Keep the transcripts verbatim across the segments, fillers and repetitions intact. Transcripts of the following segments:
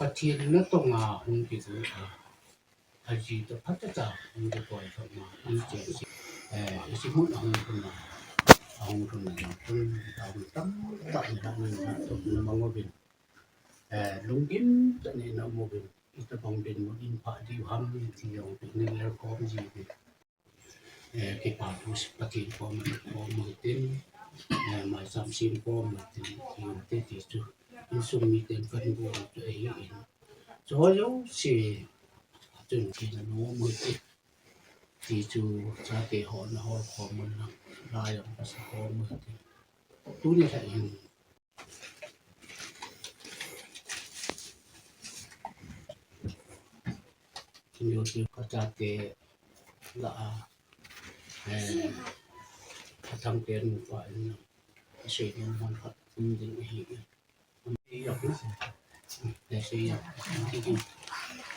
Pathen natong a hung kigo a, aji toh phatah a hung kikoi thot na, hung kichen se, eh, isi mun a hung thun na, a hung thun na jong, hung tam tam tam na, na, na, na, mang uvin, eh, lunggim tah in na um uvin, itobang dinmun in pha diu ham, ti jong, picnic lel khom ji uvin. Eh, kipa thu Pathen koma khom u hitin, eh, maicham sem khom u hitin, ti u hite ti chu, insung miten kahin bol u chu ahi in. Chu ho jouse, chun thina nom u hite, ti chu chate ho na hol khom u na, la jong kasa khom u hite. Tuni lha in, Kin yo ti ka chate lah a, eh, ka Thangte nupa in, sei nom man khat um ding ahi. Sei yak na. Eh, sei yak.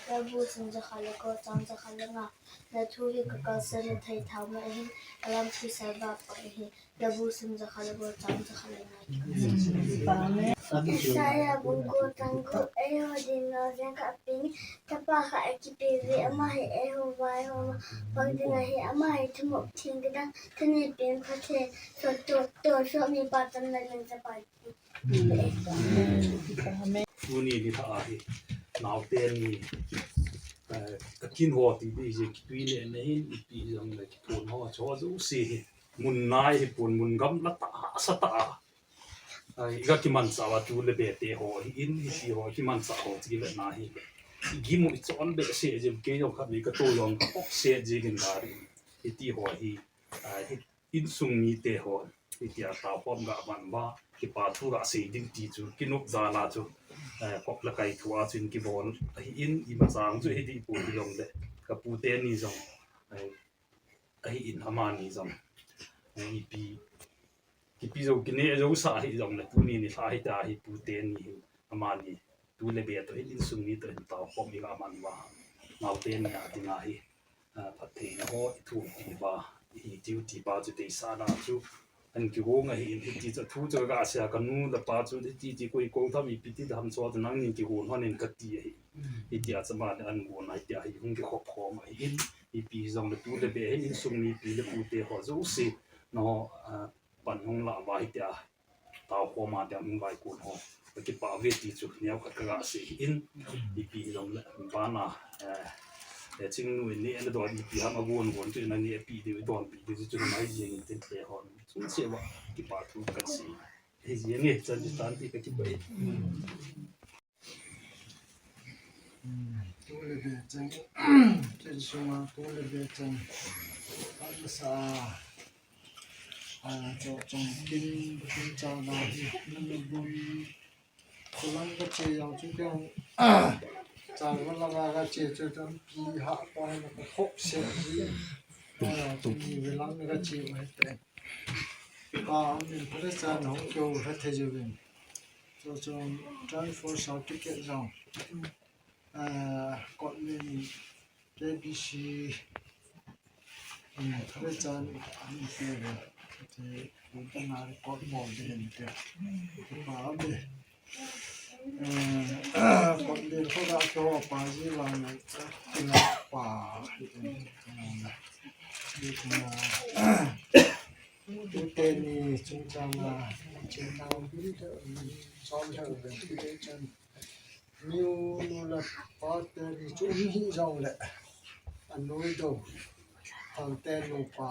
Labu sung jakhat le ko chang jakhat le nga. Na thu hi ka kalson na thei thao mai ahi. Ka lampi salva pa ahi. Labu sung jakhat le ko chang jakhat le nga. Isaiah bung ko chang ko, eiho dinga jeng khat peng, Chapa khat akipe uve, ama hi eiho vaiho a pang ding ahi, ama hi thumop theng kidang, thaneipin Pathen, to, to, to, mipa cham na ding Chapa. Tuni nilhah a hi, naote ni, eh, ka kin ho ti ding hi, kitui le na hin, ipi jong le kiphon ho, chu jouse hi, mun nai hi pon, mun gamla tah, hahsa tah a. Ai, i ga kimanchah uva tu le be te ho hi in, hiti ho, kimanchah ho ti le na hi. I gim u i chon behseh jeh, kei jong khat vei ka to jong ka khop seh jeh in ka ri. Hiti ho hi, ai, hi insung mite ho, hiti a taokhom ga man uva, kipa thu ga sei ding ti chu, kinop jal a chu, eh, khop le kai thu a chu in kibol ahi in, imacha chu hiti pu hi jong le, ka pu teni jong, eh, ahi in amani jong, eh, ipi, kipi jou, kineh jou sa hi jong le, tuni nilhah hi ta hi pu teni hi, amani, tu le be toh hin, insung mi toh hin, taokhom i ga man uva, naote ni a dinga hi, ah, phattheina ho, i thum pi uva, i hi tiu ti pa chu, deisahna chu, an kigong ahi in, hiti chu, thu chu ka sei a, ka nu le pa chu, hiti ti koi kou tham, ipi ti tham chu, nangnin kigong hon in ka ti ahi. Hiti a chu amani an gong ahi, hiti a hi, hung kikhop khom ahi in, ipi jong le tu le be hin, insung mipi le pute ho jouse, nangho, ah, pan hung lah uva hiti a, taokhom a ding hung vaikon ho, ka kipah uve ti chu, neo khat ka ga sei in, ipi jong le, bana, eh, eh, Chingnu in neh na don ipi ham a gon gon chu, na nehpi diu, i donpi diu chu, chu mai jing in tin te hon, chun se uva, kipa thu ka sei. Hi jing e, chan chu tan ti ka kipah e. Tu le be chang, chen sunga tu le be chang. Sa, a, cho chong kin, kin cha na hi, na na bun. Kulang ka che yang chu kyang, cha wala ka che chu tam pi ha pa na ka khop se ji. A, chu ni wala ka che wa te. Ka min pare cha na hong kyo ha the je bin. Cho chong transfer certificate jong. Ah, Kotlen K B C, um, Khrichan, um, te ve, te, um, te na record bol de hin te. Pa be. Eh, Kotlen ko da ko pa ji la ne, te na pa, te na. Te ni chung chang na, chung chang, um, chom chang, te chan. Miu nu le pa teni chu um hih jongle, anoi dou, Thangte nupa,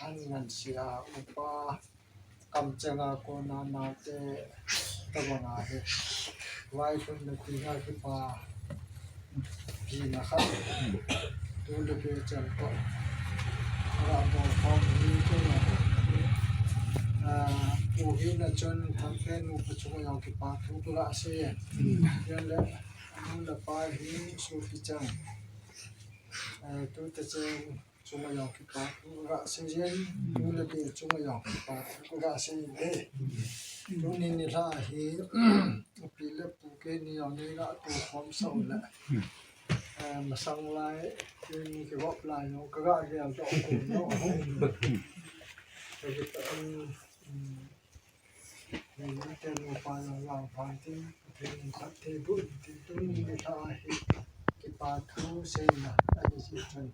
an ngansia upa, kamchenga kona naote, tabanga hi, vailhunna tina kipa, pina khat, tu le pe chan toh, ra bol khom ni ko na, ah, u hina chun Thangte nupa chunga jong kipa thu ka ga sei e. Yan le, nu le pa hi sufi chang. Eh, tu te chen, chunga jong kipathu kasei jin, nu le pi chunga jong kipathu kasei e. Tuni nilhah hi, pi le pu keini jong neina tou khom sah u le. Eh, masang lai, tuni kivop lai jong, kagel doh khom lou. Kagel doh, um, um, Pathen nupa jong vangphat in, Pathen in phatthei boh in tin, tuni nilhah hi kipathu seina ahi jeh chun.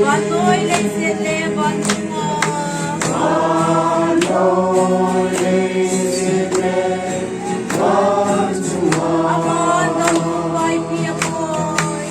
Vannoi leiset le vanchunga. Aman dam pai pi a koi.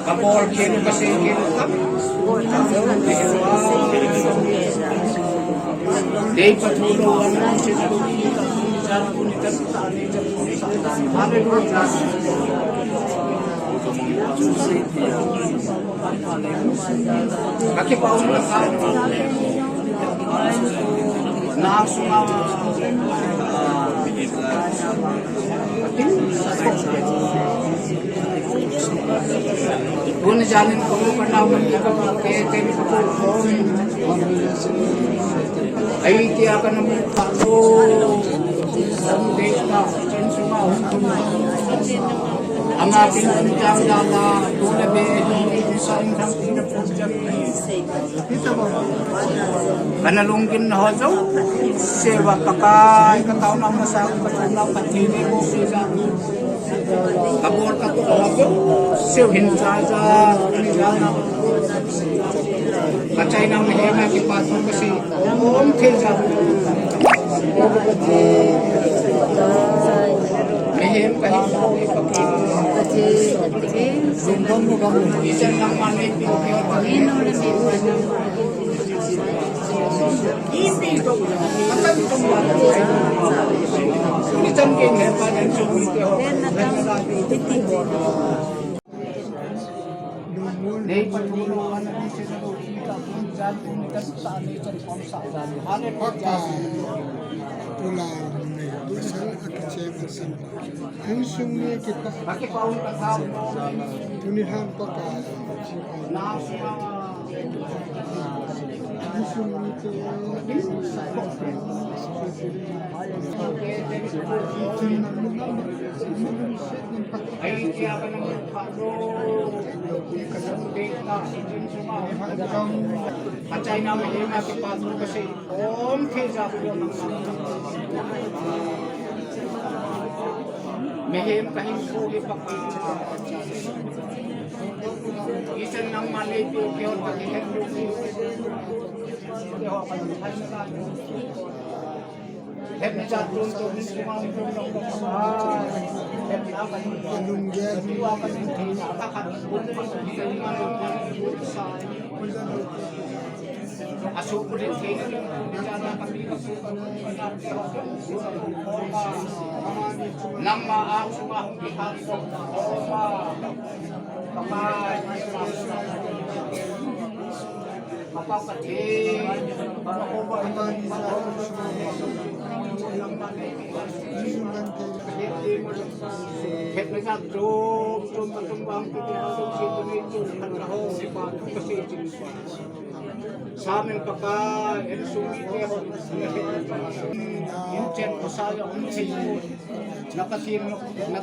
Kabol khen, kasei khen tam. Dei pathu lou, Hallelujah. Kakipah um kasa. Na sunga. Tuni janin ko ko na ko ko ke ke ko ko. Ai, tia kana mu pa ko. Sunday ka, chen sunga hung hung. Ama tin tin jang jang la, tu le be, tu sa in thang tin pun jang. Kana lunggim na ho jouse uva Pakai, ka taona masa, ka taona Pathen in eiboh peh jeh in. Kabol katoh ho jouse u hin jaja, jaja. Kachaina mihem a kipathu kasei. Om thei jeh. Mihem kahi. Ichan nangma neipe. Ichan kei hepa nen sumite ho. Nei pathu lou, ana ni se lou, ni ka pun jan, ni ka sa, ni ka pun sa jan. Hallelujah. Pakai, tula nei pasal akicheng asan. Insung ni kita. Baki paun ka tha. Tuni ham Pakai. Na. Achaina mahima kipa tu kasi om thei ja pu. Mihem kahin pu hi Pakai. Ichan nangma neipi u kihon kakihen u. Hepna jat tum tum ni sumang tum tum tum. Hepna ka ni. Lungge. Asu pulin thei. Nangma ang sunga hung kihal ko. Pakai. Pakai Pathen. Hepna jat tum tum tum bang tum tum tum tum tum tum tum. Samin Pakai, en sumi te hon, en chen ko sa ya hon thei ko. Na Pathen, na